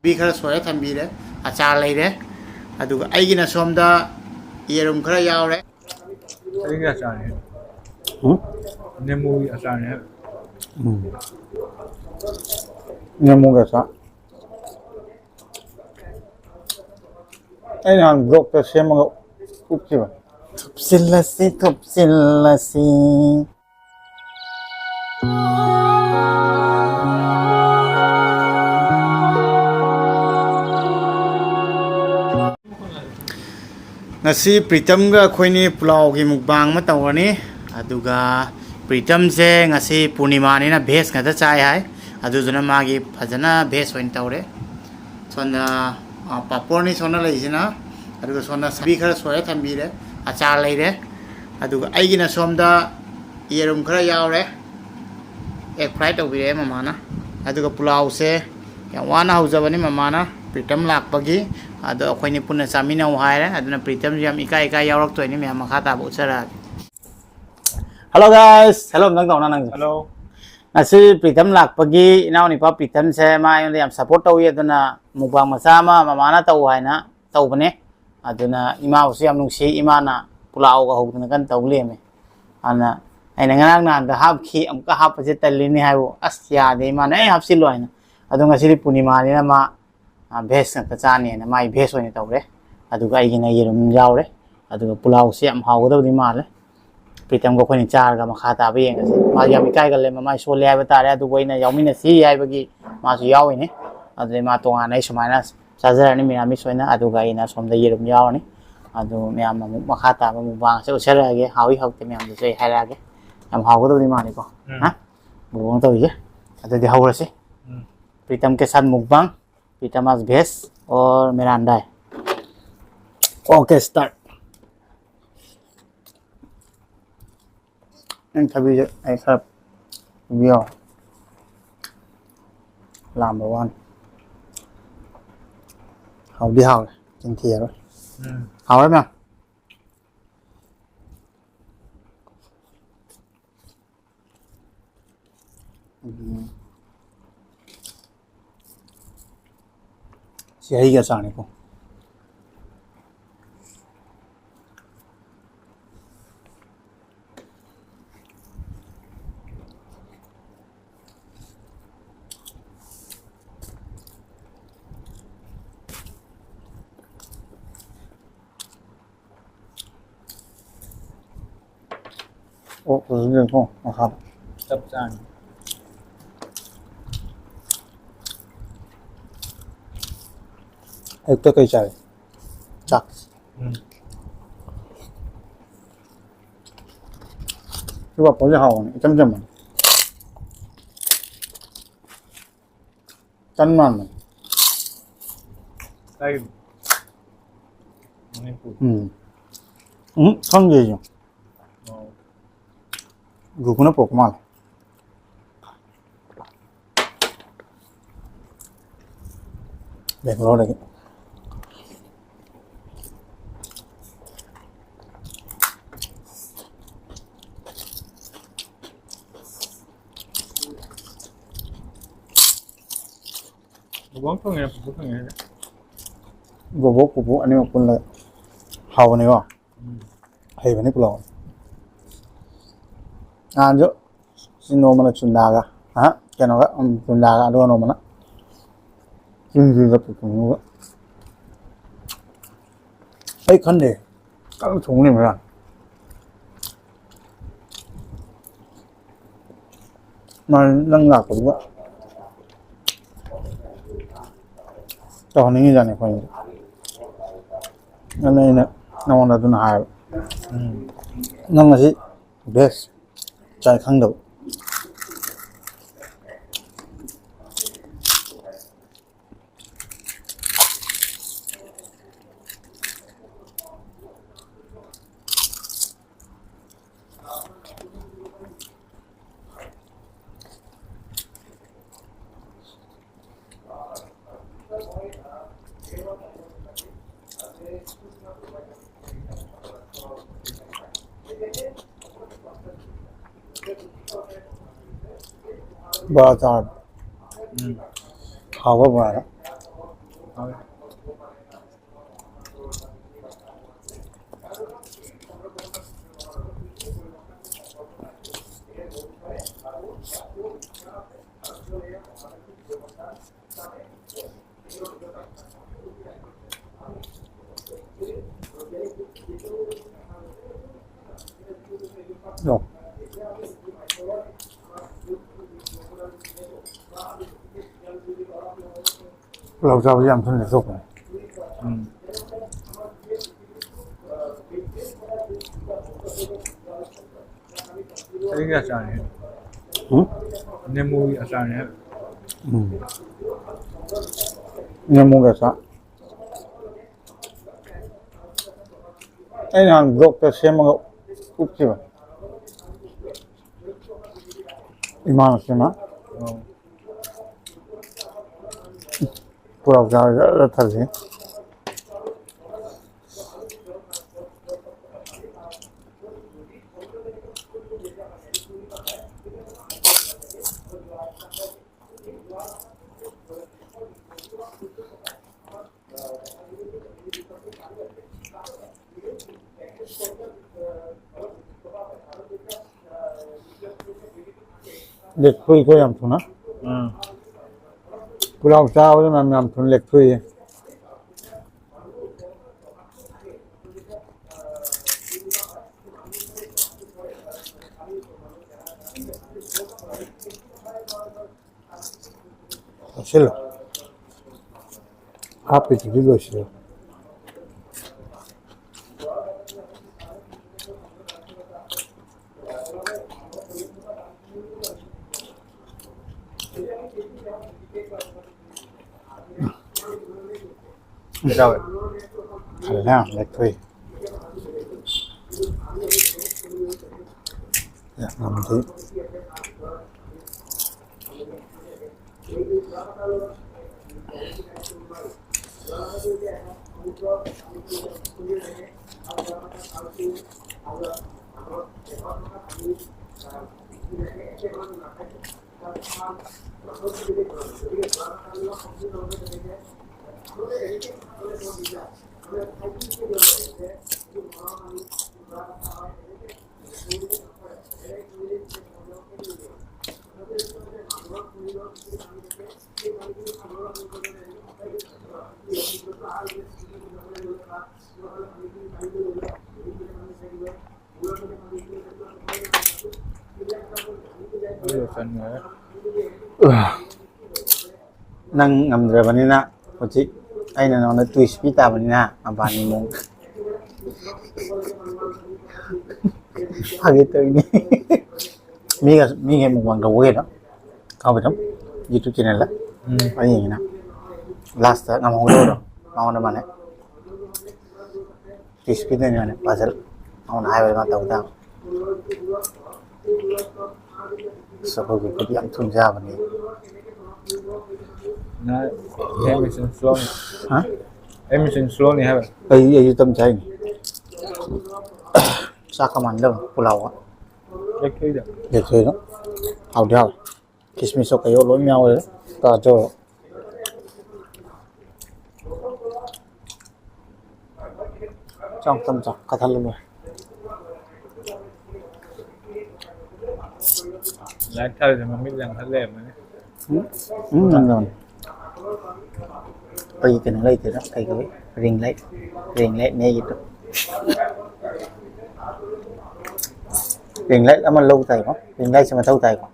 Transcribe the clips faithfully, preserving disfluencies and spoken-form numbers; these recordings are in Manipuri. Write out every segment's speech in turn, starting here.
ꯕꯤ ꯈꯔ ꯁꯣꯏꯔ ꯊꯝꯕꯤꯔꯦ, ꯑꯆꯥꯔ ꯂꯩꯔꯦ꯫ ꯑꯗꯨꯒ ꯑꯩꯒꯤꯅ ꯁꯣꯝꯗ ꯌꯦꯔꯨꯝ ꯈꯔ ꯌꯥꯎꯔꯦ꯫ ꯑꯩꯒꯤ ꯑꯆꯥꯔꯅꯦ꯫ ꯎꯝ? ꯅꯦꯃꯨꯒꯤ ꯑꯆꯥꯔꯅꯦ ꯍꯥꯏꯕ꯫ ꯎꯝ꯫ ꯅꯦꯃꯨꯒꯤ ꯑꯆꯥꯔ꯫ ꯑꯩ ꯅꯍꯥꯟ ꯕ꯭ꯂꯣꯛꯇ ꯁꯦꯝꯃꯒ ꯎꯞꯈꯤꯕ꯫ ꯊꯨꯞꯆꯤꯜꯂꯁꯤ, ꯊꯨꯞꯆꯤꯜꯂꯁꯤ꯫ ꯉꯁꯤ ꯄ꯭ꯔꯤꯇꯝꯒ ꯑꯩꯈꯣꯏꯅꯤ ꯄꯨꯂꯥꯎꯒꯤ ꯃꯨꯛꯕꯥꯡ ꯑꯃ ꯇꯧꯔꯅꯤ꯫ ꯑꯗꯨꯒ ꯄ꯭ꯔꯤꯇꯝꯁꯦ ꯉꯁꯤ ꯄꯨꯔꯅꯤꯃꯥꯅꯤꯅ ꯚꯦꯖ ꯉꯥꯛꯇ ꯆꯥꯏ ꯍꯥꯏ꯫ ꯑꯗꯨꯗꯨꯅ ꯃꯥꯒꯤ ꯐꯖꯅ ꯚꯦꯖ ꯑꯣꯏꯅ ꯇꯧꯔꯦ꯫ ꯁꯣꯝꯗ, ꯑ, ꯄꯥꯄꯣꯔꯅꯤ ꯁꯣꯝꯗ ꯂꯩꯁꯤꯅ꯫ ꯑꯗꯨꯒ ꯁꯣꯝꯗ ꯁꯕꯤ ꯈꯔ ꯁꯣꯏꯔ ꯊꯝꯕꯤꯔꯦ꯫ ꯑꯆꯥꯔ ꯂꯩꯔꯦ꯫ ꯑꯗꯨꯒ ꯑꯩꯒꯤꯅ ꯁꯣꯝꯗ ꯌꯦꯔꯨꯝ ꯈꯔ ꯌꯥꯎꯔꯦ꯫ ꯑꯦꯒ ꯐ꯭ꯔꯥꯏ ꯇꯧꯕꯤꯔꯛꯑꯦ ꯃꯃꯥꯅ꯫ ꯑꯗꯨꯒ ꯄꯨꯂꯥꯎꯁꯦ ꯌꯥꯝ ꯋꯥꯅ ꯍꯧꯖꯕꯅꯤ ꯃꯃꯥꯅ, ꯄ꯭ꯔꯤꯇꯝ ꯂꯥꯛꯄꯒꯤ꯫ ꯑꯗꯣ ꯑꯩꯈꯣꯏꯅꯤ ꯄꯨꯟꯅ ꯆꯥꯃꯤꯟꯅꯧ ꯍꯥꯏꯔꯦ꯫ ꯑꯗꯨꯅ ꯄ꯭ꯔꯤꯇꯝꯁꯨ ꯌꯥꯝ ꯏꯀꯥꯏ ꯏꯀꯥꯏ ꯌꯥꯎꯔꯛꯇꯣꯏꯅꯤ꯫ ꯃꯌꯥꯝ ꯃꯈꯥ ꯇꯥꯕ ꯎꯠꯆꯔꯛꯑꯒꯦ꯫ Hello guys, hello, ꯅꯪ ꯇꯧꯅ ꯅꯪꯁꯨ꯫ ꯍꯜꯂꯣ꯫ ꯉꯁꯤ ꯄ꯭ꯔꯤꯇꯝ ꯂꯥꯛꯄꯒꯤ ꯏꯅꯥꯎꯅꯨꯄꯥ ꯄ꯭ꯔꯤꯇꯝꯁꯦ ꯃꯥ ꯑꯩꯉꯣꯟꯗ ꯌꯥꯝ ꯁꯞꯄꯣꯔꯠ ꯇꯧꯏ, ꯑꯗꯨꯅ ꯃꯨꯛꯕꯥꯡ ꯃꯆꯥ ꯑꯃ ꯃꯃꯥꯅ ꯇꯧ ꯍꯥꯏꯅ ꯇꯧꯕꯅꯦ꯫ ꯑꯗꯨꯅ ꯏꯃꯥꯕꯨꯁꯨ ꯌꯥꯝ ꯅꯨꯡꯁꯤ, ꯏꯃꯥꯅ ꯄꯨꯂꯥꯎꯒ ꯍꯧꯗꯅ ꯀꯟꯅ ꯇꯧ ꯂꯩꯔꯝꯃꯦ꯫ ꯑꯗꯨꯅ ꯑꯩꯅ ꯉꯔꯥꯡ ꯅꯍꯥꯟꯗ ꯍꯥꯞꯈꯤ, ꯑꯃꯨꯛꯀ ꯍꯥꯞꯄꯁꯦ ꯇꯜꯂꯤꯅꯦ ꯍꯥꯏꯕꯨ, ꯑꯁ ꯌꯥꯗꯦ, ꯏꯃꯥꯅ ꯑꯩ ꯍꯥꯞꯆꯤꯜꯂꯣ ꯍꯥꯏꯅ꯫ ꯑꯗꯣ ꯉꯁꯤꯗꯤ ꯄꯨꯔꯅꯤꯃꯥꯅꯤꯅ ꯃꯥ, ꯑ, ꯚꯦꯖ ꯉꯥꯛꯇ ꯆꯥꯅꯤ ꯍꯥꯏꯅ ꯃꯥꯏ ꯚꯦꯖ ꯑꯣꯏꯅ ꯇꯧꯔꯦ꯫ ꯑꯗꯨꯒ ꯑꯩꯒꯤꯅ ꯌꯦꯔꯨꯝ ꯌꯥꯎꯔꯦ꯫ ꯑꯗꯨꯒ ꯄꯨꯂꯥꯎꯁꯦ ꯌꯥꯝ ꯍꯥꯎꯒꯗꯕꯗꯤ ꯃꯥꯜꯂꯦ꯫ ꯄ꯭ꯔꯤꯇꯝꯒ ꯑꯩꯈꯣꯏꯅ ꯆꯥꯔꯒ ꯃꯈꯥ ꯇꯥꯕ ꯌꯦꯡꯉꯁꯤ꯫ ꯃꯥ ꯌꯥꯝ ꯏꯀꯥꯏꯒꯜꯂꯦ, ꯃꯃꯥꯏ ꯁꯣꯜꯂꯦ ꯍꯥꯏꯕ ꯇꯥꯔꯦ꯫ ꯑꯗꯨꯕꯨ ꯑꯩꯅ ꯌꯥꯎꯃꯤꯟꯅꯁꯤ ꯍꯥꯏꯕꯒꯤ ꯃꯥꯁꯨ ꯌꯥꯎꯏꯅꯦ꯫ ꯑꯗꯨꯗꯩ ꯃꯥ ꯇꯣꯉꯥꯟꯅ ꯑꯩ ꯁꯨꯃꯥꯏꯅ ꯆꯥꯖꯔꯅꯤ ꯃꯤꯔꯥꯃꯤꯁ ꯑꯣꯏꯅ, ꯑꯗꯨꯒ ꯑꯩꯅ ꯁꯣꯝꯗ ꯌꯦꯔꯨꯝ ꯌꯥꯎꯔꯅꯤ꯫ ꯑꯗꯨ ꯃꯌꯥꯝ ꯑꯃꯨꯛ ꯃꯈꯥ ꯇꯥꯕ ꯃꯨꯛꯕꯥꯡꯁꯦ ꯎꯠꯆꯔꯛꯑꯒꯦ, ꯍꯥꯎꯏ ꯍꯥꯎꯇꯦ ꯃꯌꯥꯝꯗꯨꯁꯨ ꯑꯩ ꯍꯥꯏꯔꯛꯑꯒꯦ꯫ ꯌꯥꯝ ꯍꯥꯎꯒꯗꯕꯗꯤ ꯃꯥꯜꯂꯤꯀꯣ꯫ ꯎꯝ꯫ ꯍꯥ? ꯃꯨꯛꯕꯥꯡ ꯇꯧꯔꯤꯁꯦ꯫ ꯎꯝ꯫ ꯄ꯭ꯔꯤꯇꯝ ꯀꯦ ꯁꯥꯠ ꯃꯨꯛꯕꯥꯡ, ꯄ꯭ꯔꯤꯇꯝ ꯑꯥꯖ ꯚꯦꯖ ꯑꯣꯔ ꯃꯤꯔꯥꯟꯗꯥꯏ꯫ Okay, start. ꯅꯪ ꯊꯕꯤꯁꯦ ꯑꯩ ꯈꯔ ꯄꯤꯕꯤꯌꯣ꯫ ꯂꯥꯝꯕ ꯋꯥꯅꯤ꯫ ꯍꯥꯎꯗꯤ ꯍꯥꯎꯔꯦ, ꯆꯤꯟ ꯊꯤꯔꯔꯣꯏ꯫ ꯎꯝ꯫ ꯍꯥꯎꯔꯦ ꯃꯌꯥꯝ꯫ ꯎꯝ꯫ ꯀꯤꯍꯩꯒꯤ ꯑꯆꯥꯔꯅꯤꯀꯣ꯫ ꯑꯣ, ꯍꯧꯖꯤꯛ ꯌꯦꯡꯊꯣꯛ ꯃꯈꯥꯗ꯫ ꯆꯞ ꯆꯥꯅꯤ꯫ ꯑꯌꯨꯛꯇ ꯀꯩ ꯆꯥꯏ? ꯆꯥꯛ꯫ ꯎꯝ꯫ ꯁꯤ ꯄꯥꯐꯣꯔꯁꯦ ꯍꯥꯎꯕꯅꯦ, ꯏꯆꯝ ꯆꯝꯕꯅꯦ꯫ ꯇꯟ ꯃꯥꯟꯕꯅꯦ꯫ ꯀꯥꯏꯗꯅꯣ? ꯃꯅꯤꯄꯨꯔ꯫ ꯎꯝ꯫ ꯎꯝ, ꯈꯪꯗꯦ ꯑꯩꯁꯨ꯫ ꯑꯣ꯫ ꯒ꯭ꯔꯨꯞꯅ ꯄꯨꯔꯛꯄ ꯃꯥꯜꯂꯦ꯫ ꯕꯦꯡꯒ꯭ꯂꯣꯔꯗꯒꯤ꯫ ꯕꯣꯕꯣꯛ ꯊꯣꯡꯉꯤꯔ ꯄꯨꯄꯨ ꯊꯣꯡꯉꯤꯔ? ꯕꯣꯕꯣꯛ ꯄꯨꯄꯨ ꯑꯅꯤꯃꯛ ꯄꯨꯜꯂꯒ ꯍꯥꯎꯕꯅꯦꯀꯣ꯫ ꯎꯝ꯫ ꯍꯩꯕꯅꯤ ꯄꯨꯂꯞ꯫ ꯅꯍꯥꯟꯁꯨ ꯁꯤ ꯅꯣꯡꯃꯅ ꯆꯨꯟꯗꯥꯒ, ꯑꯍ, ꯀꯩꯅꯣꯒ, ꯎꯝ, ꯆꯨꯟꯗꯥꯒ, ꯑꯗꯨꯒ ꯅꯣꯡꯃꯅ ꯆꯤꯡꯁꯤꯒ ꯄꯨꯊꯣꯛꯑꯒ꯫ ꯑꯩ ꯈꯟꯗꯦ, ꯀꯔꯝ ꯊꯣꯡꯅꯤ ꯃꯌꯥꯝ꯫ ꯃꯥ ꯅꯪ ꯂꯥꯛꯄꯗꯨꯗ ꯇꯧꯍꯟꯅꯤꯡꯉꯤꯖꯥꯠꯅꯤ ꯑꯩꯈꯣꯏꯅ꯫ ꯑꯗꯨꯅ ꯑꯩꯅ ꯅꯉꯣꯟꯗ ꯑꯗꯨꯅ ꯍꯥꯏꯕ꯫ ꯎꯝ꯫ ꯅꯪ ꯉꯁꯤ ꯚꯦꯖ ꯆꯥꯏ ꯈꯪꯗꯕ꯫ ꯕꯣꯔꯥ ꯆꯥꯔꯕ? ꯎꯝ꯫ ꯍꯥꯎꯕ ꯕꯣꯔꯥꯗꯣ? ꯄꯨꯂꯥꯎ ꯆꯥꯕꯁꯦ ꯌꯥꯝ ꯊꯨꯅ ꯂꯦꯛꯊꯣꯛꯄꯅꯦ꯫ ꯎꯝ꯫ ꯑꯩꯒꯤ ꯑꯆꯥꯔꯅꯦ꯫ ꯎꯝ? ꯅꯦꯃꯨꯒꯤ ꯑꯆꯥꯔꯅꯦ ꯍꯥꯏꯕ꯫ ꯎꯝ꯫ ꯅꯦꯃꯨꯒꯤ ꯑꯆꯥꯔ꯫ ꯑꯩ ꯅꯍꯥꯟ ꯕ꯭ꯂꯣꯛꯇ ꯁꯦꯝꯃꯒ ꯎꯠꯈꯤꯕ꯫ ꯏꯃꯥꯅ ꯁꯦꯝꯃ꯫ ꯑꯣ꯫ ꯄꯨꯂꯥꯎ ꯆꯥꯔ ꯆꯠꯂ ꯊꯜꯂꯤ꯫ ꯂꯦꯛꯊꯣꯛꯏꯀꯣ ꯌꯥꯝ ꯊꯨꯅ꯫ ꯎꯝ꯫ ꯄꯨꯂꯥꯎ ꯆꯥꯕꯗ ꯃꯌꯥꯝ ꯌꯥꯝ ꯊꯨꯅ ꯂꯦꯛꯊꯣꯛꯏ꯫ ꯆꯥꯁꯤꯜꯂꯣ꯫ ꯍꯥꯞꯄꯤꯗꯨꯗꯤ ꯂꯣꯏꯁꯤꯜꯂꯣ꯫ ꯌꯥꯎꯋꯦ꯫ ꯐꯔꯦꯅꯦ, ꯂꯦꯛꯊꯣꯛꯏ꯫ ꯌꯥꯝ ꯉꯝꯗꯦ꯫ ꯅꯪ ꯉꯝꯗ꯭ꯔꯕꯅꯤꯅ ꯍꯧꯖꯤꯛ ꯑꯩꯅ ꯅꯉꯣꯟꯗ ꯇ꯭ꯋꯤꯁ ꯄꯤ ꯇꯥꯕꯅꯤꯅ ꯃꯕꯥꯅꯤ ꯃꯑꯣꯡ ꯐꯥꯒꯦ ꯇꯧꯔꯤꯅꯤ꯫ ꯃꯤꯒ ꯃꯤꯒ ꯃꯨꯛꯕꯥꯡ ꯇꯧꯕꯒꯤꯗꯣ ꯀꯥꯎꯕꯗꯣ ꯌꯨꯇ꯭ꯌꯨꯕ ꯆꯦꯅꯦꯜꯗ ꯎꯝ꯫ ꯑꯩ ꯌꯦꯡꯉꯤꯅ ꯂꯥꯁꯇ ꯉꯝꯍꯧꯗꯕꯗꯣ ꯃꯉꯣꯟꯗ ꯃꯥꯟꯅꯩ꯫ ꯇꯤꯁꯄꯤꯗꯅ ꯄꯥꯖꯜ ꯑꯃꯅ ꯍꯥꯏꯕ ꯑꯃ ꯇꯧꯗ꯫ ꯑꯁ ꯑꯩꯈꯣꯏꯒꯤ ꯈꯨꯠ ꯌꯥꯝ ꯊꯨꯝꯖꯕꯅꯤ꯫ ꯍꯥ? ꯑꯩ ꯃꯆꯤꯟ ꯁ꯭ꯂꯣꯅꯤ ꯍꯥꯏꯕ꯫ ꯑꯩ ꯑꯩꯁꯨ ꯇꯝ ꯆꯥꯏꯅꯤ꯫ ꯆꯥꯛꯀ ꯃꯥꯟꯅꯗꯕ ꯄꯨꯂꯥꯎꯒ꯫ ꯂꯦꯛꯊꯣꯏꯗ꯫ ꯂꯦꯛꯊꯣꯏꯗ꯫ ꯍꯥꯎꯗꯤ ꯍꯥꯎꯋꯦ꯫ ꯀꯤꯁꯃꯤꯁꯁꯨ ꯀꯩꯌꯣ ꯂꯣꯏ ꯌꯥꯎꯔꯦ꯫ ꯇꯥꯗꯣ꯫ ꯆꯥꯎ ꯇꯝ ꯆꯥꯎ ꯀꯊꯜꯂ ꯂꯣꯏꯔꯦ꯫ ꯂꯥꯏꯠ ꯊꯥꯔꯤꯁꯦ ꯃꯃꯤꯠ ꯂꯪꯈꯠ ꯂꯩꯔꯝꯃꯅꯤ꯫ ꯎꯝ ꯎꯝ ꯅꯪꯗꯧꯅꯤ꯫ ꯑꯩ ꯀꯩꯅꯣ ꯂꯩꯇꯦꯗ ꯀꯩ ꯀꯧꯏ ꯔꯤꯡ ꯂꯥꯏꯠ꯫ ꯔꯤꯡ ꯂꯥꯏꯠ ꯅꯦ ꯑꯩꯒꯤꯗꯣ꯫ ꯔꯤꯡ ꯂꯥꯏꯠ ꯑꯃ ꯂꯧ ꯇꯥꯏꯀꯣ꯫ ꯔꯤꯡ ꯂꯥꯏꯠꯁꯦ ꯃꯊꯧ ꯇꯥꯏꯀꯣ꯫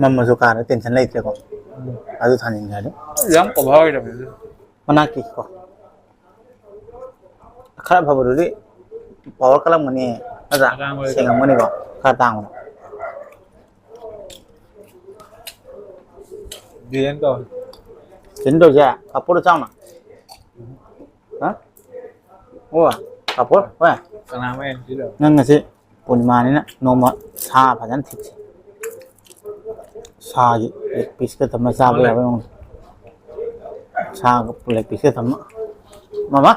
ꯃꯝꯃꯁꯨ ꯀꯥꯗ ꯇꯦꯟꯁꯟ ꯂꯩꯇ꯭ꯔꯦꯀꯣ꯫ ꯑꯗꯨ ꯊꯥꯅꯤꯡꯉꯦ ꯑꯗꯨ꯫ ꯌꯥꯝ ꯀꯣꯚꯔ ꯑꯣꯏꯗꯕꯅꯤ ꯑꯗꯨ꯫ ꯃꯅꯥꯛꯀꯤ ꯀꯣ꯫ ꯈꯔ ꯐꯕꯗꯨꯗꯤ ꯄꯋꯥꯔ ꯀꯜꯂꯝꯒꯅꯤ ꯅꯠꯇ꯭ꯔꯥ? ꯑꯇꯥꯡꯕꯗꯤ ꯁꯦꯡꯉꯝꯒꯅꯤꯀꯣ ꯈꯔ ꯇꯥꯡꯕꯗꯣ꯫ ꯗꯤꯖꯥꯏꯟ ꯇꯧ꯫ ꯀꯩꯅꯣ ꯇꯧꯁꯦ ꯄꯥꯐꯣꯔꯗꯣ ꯆꯥꯎꯅ꯫ ꯍꯥ? ꯑꯣ ꯄꯥꯐꯣꯔ ꯍꯣꯏ꯫ ꯀꯅꯥ ꯑꯃ ꯑꯦꯝ ꯁꯤ ꯂꯧ? ꯅꯪ ꯉꯁꯤ ꯄꯨꯔꯅꯤꯃꯥꯅꯤꯅ ꯅꯣꯡꯃ ꯁꯥ ꯐꯖꯅ ꯊꯤꯠꯁꯤ꯫ ꯁꯥꯒꯤ ꯂꯦꯒ ꯄꯤꯁꯀ ꯊꯝꯃ ꯆꯥꯕ ꯌꯥꯕ ꯃꯑꯣꯡꯗ꯫ ꯁꯥꯒ ꯂꯦꯒ ꯄꯤꯁꯀ ꯊꯝꯃ꯫ ꯃꯃꯥ?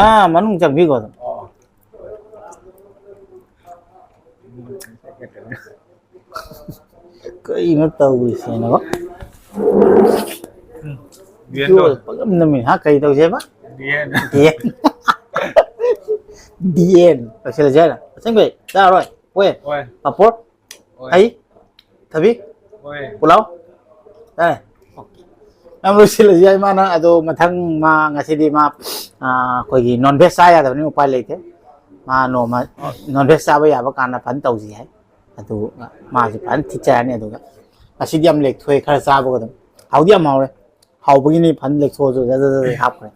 ꯑꯥ ꯃꯅꯨꯡ ꯆꯪꯕꯤꯈꯣ ꯑꯗꯨꯝ꯫ ꯀꯩꯅꯣ ꯇꯧꯔꯤꯁꯦꯅꯕ? ꯚꯤꯗꯤꯑꯣꯗꯣ ꯄꯪꯅꯝ ꯅꯝꯃꯤ꯫ ꯍꯥ, ꯀꯔꯤ ꯇꯧꯁꯦꯕ? ꯗꯤꯑꯦꯟ꯫ ꯗꯤꯑꯦꯟ꯫ ꯗꯤꯑꯦꯟ꯫ ꯂꯣꯏꯁꯤꯜꯂꯁꯦ ꯍꯥꯏꯔꯣ? ꯑꯁꯦꯡꯕꯩ ꯆꯥꯔꯣꯏ? ꯍꯣꯏ꯫ ꯍꯣꯏ꯫ ꯄꯥꯄꯣꯔ? ꯍꯣꯏ꯫ ꯍꯩ? ꯊꯕꯤ? ꯍꯣꯏ꯫ ꯄꯨꯂꯥꯎ? ꯌꯥꯔꯦ? ꯌꯥꯝ ꯂꯣꯏꯁꯤꯜꯂꯁꯤ ꯌꯥꯏ ꯃꯥꯅ꯫ ꯑꯗꯣ ꯃꯊꯪ ꯃꯥ ꯉꯁꯤꯗꯤ ꯃꯥ, ꯑꯥ, ꯑꯩꯈꯣꯏꯒꯤ ꯅꯣꯟ ꯚꯦꯖ ꯆꯥ ꯌꯥꯗꯕꯅꯤꯅ ꯎꯄꯥꯏ ꯂꯩꯇꯦ꯫ ꯃꯥ ꯅꯣꯡꯃ ꯅꯣꯟ ꯚꯦꯖ ꯆꯥꯕ ꯌꯥꯕ ꯀꯥꯟꯗ ꯐꯖꯅ ꯇꯧꯁꯤ ꯍꯥꯏ꯫ ꯑꯗꯨꯒ ꯃꯥꯁꯨ ꯐꯖꯅ ꯊꯤꯠꯆꯔꯅꯤ꯫ ꯑꯗꯨꯒ ꯉꯁꯤꯗꯤ ꯌꯥꯝ ꯂꯦꯛꯊꯣꯛꯑꯦ, ꯈꯔ ꯆꯥꯕꯒ ꯑꯗꯨꯝ꯫ ꯍꯥꯎꯗꯤ ꯌꯥꯝ ꯍꯥꯎꯔꯦ꯫ ꯍꯥꯎꯕꯒꯤꯅꯤ ꯐꯖꯅ ꯂꯦꯛꯊꯣꯛꯑꯁꯨ ꯖꯠ ꯖꯠ ꯖꯠ ꯖꯠ ꯍꯥꯞꯈ꯭ꯔꯦ꯫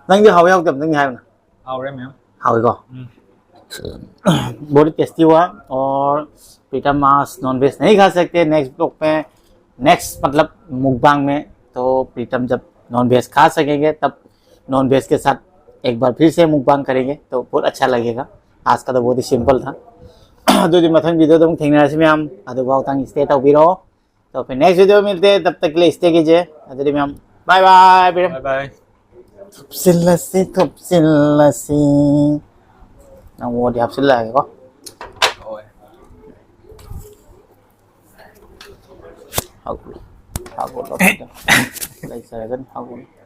ꯅꯪꯗꯤ ꯍꯥꯎꯕ ꯌꯥꯎꯗꯕ ꯅꯪꯗꯤ ꯍꯥꯏꯌꯨꯅ꯫ ꯍꯥꯎꯔꯦ ꯃꯌꯥꯝ꯫ ꯍꯥꯎꯏꯀꯣ? ꯎꯝ꯫ बहुत ही टेस्टी हुआ। और प्रीतम आज नॉन वेज नहीं खा सकते, नेक्स्ट ब्लॉग में, नेक्स्ट मतलब मुकबांग में, तो प्रीतम जब नॉन वेज खा सकेंगे तब नॉन वेज के साथ एक बार फिर से मुकबांग करेंगे, तो बहुत अच्छा लगेगा। आज का तो बहुत ही सिंपल था। ꯑꯗꯨꯗꯤ ꯃꯊꯪ ꯚꯤꯗꯤꯑꯣꯗ ꯑꯃꯨꯛ ꯊꯦꯡꯅꯔꯁꯤ ꯃꯌꯥꯝ꯫ ꯑꯗꯨꯐꯥꯎ ꯇꯪ stay ꯇꯧꯕꯤꯔꯣ꯫ तो फिर नेक्स्ट वीडियो में मिलते हैं, तब तक के लिए stay कीजिए। ꯑꯗꯨꯗꯤ ꯃꯌꯥꯝ, bye bye, ꯄ꯭ꯔꯤꯇꯝ꯫ ꯕꯥꯏ ꯕꯥꯏ꯫ ꯊꯨꯞꯆꯤꯜꯂꯁꯤ, ꯊꯨꯞꯆꯤꯜꯂꯁꯤ꯫ ꯅꯪ ꯃꯣꯗꯤ ꯍꯥꯞꯆꯤꯜꯂꯛꯑꯒꯦꯀꯣ꯫ ꯍꯣꯏ꯫ ꯍꯥꯞꯄꯨ, ꯍꯥꯞꯄꯨ, ꯂꯧꯊꯣꯛꯀꯦ꯫ ꯂꯩꯖꯔꯒꯅꯤ, ꯍꯥꯞꯄꯨ꯫